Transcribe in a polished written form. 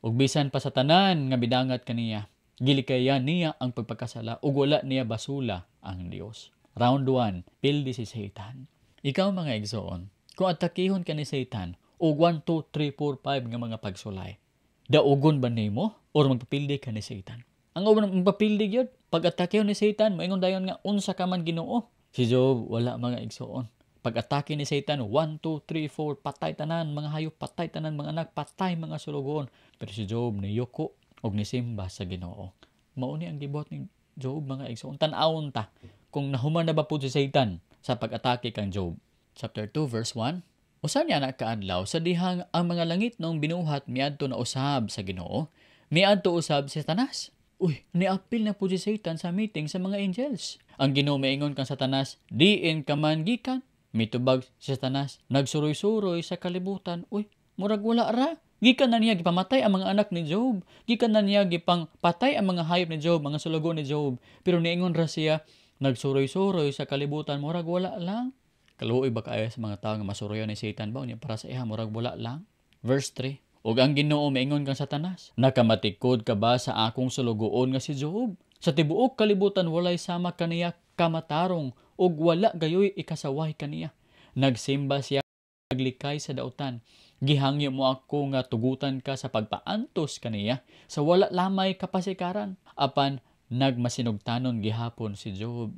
Ug bisan pa sa tanan nga midangat kaniya, gilikayan niya ang pagpakasala ug wala niya basula ang Dios. Round 1, pildi si Satan. Ikaw, mga igsoon, kung atakihon ka ni Satan og 1, 2, 3, 4, 5 nga mga pagsulay, daugon ba nimo or magpapildi ka ni Satan? Ang uban magpapildi gyud. Pag atake ni Satan, moingon dayon nga unsa ka man Ginoo. Si Job wala, mga igsoon. Pag atake ni Satan, 1, 2, 3, 4, patay tanan mga hayop, patay tanan mga anak, patay mga sulugoon. Pero si Job niyuko og nisimba sa Ginoo. Mao ni ang gibuhat ni Job, mga igsoon. Tan-awon ta kung nahuman na ba pud si Satan sa pag-atake kang Job. Chapter 2 verse 1. Usa niya na kaadlaw sa dihang ang mga langitnong binuhat miadto na usab sa Ginoo, miadto usab si Satanas. Uy, niapil na pud si Satan sa meeting sa mga angels. Ang Ginoo miingon kang Satanas, "Diin ka man gikan?" Mitubag si Satanas, "Nagsuroy-suroy sa kalibutan." Uy, murag wala ra. Gikan na niya gipamatay ang mga anak ni Job. Gikan na niya gipang patay ang mga hayop ni Job, mga sulugo ni Job. Pero niingon ra siya, nagsuroy-suroy sa kalibutan, murag wala lang. Kaluoy ba kaayo sa mga tao nga masuroyan ni Satan ba? Unya para sa iya, murag wala lang. Verse 3. Ug ang Ginoo miingon kang Satanas, "Nakamatikod ka ba sa akong sulugoon nga si Job? Sa tibuok kalibutan walay sama kaniya kamatarong ug wala gayoy ikasaway kaniya. Nagsimba siya, naglikay sa dautan. Gihangyo mo ako nga tugutan ka sa pagpaantos kaniya sa wala lamay kapasikaran. Apan nagmasinugtanon gihapon si Job."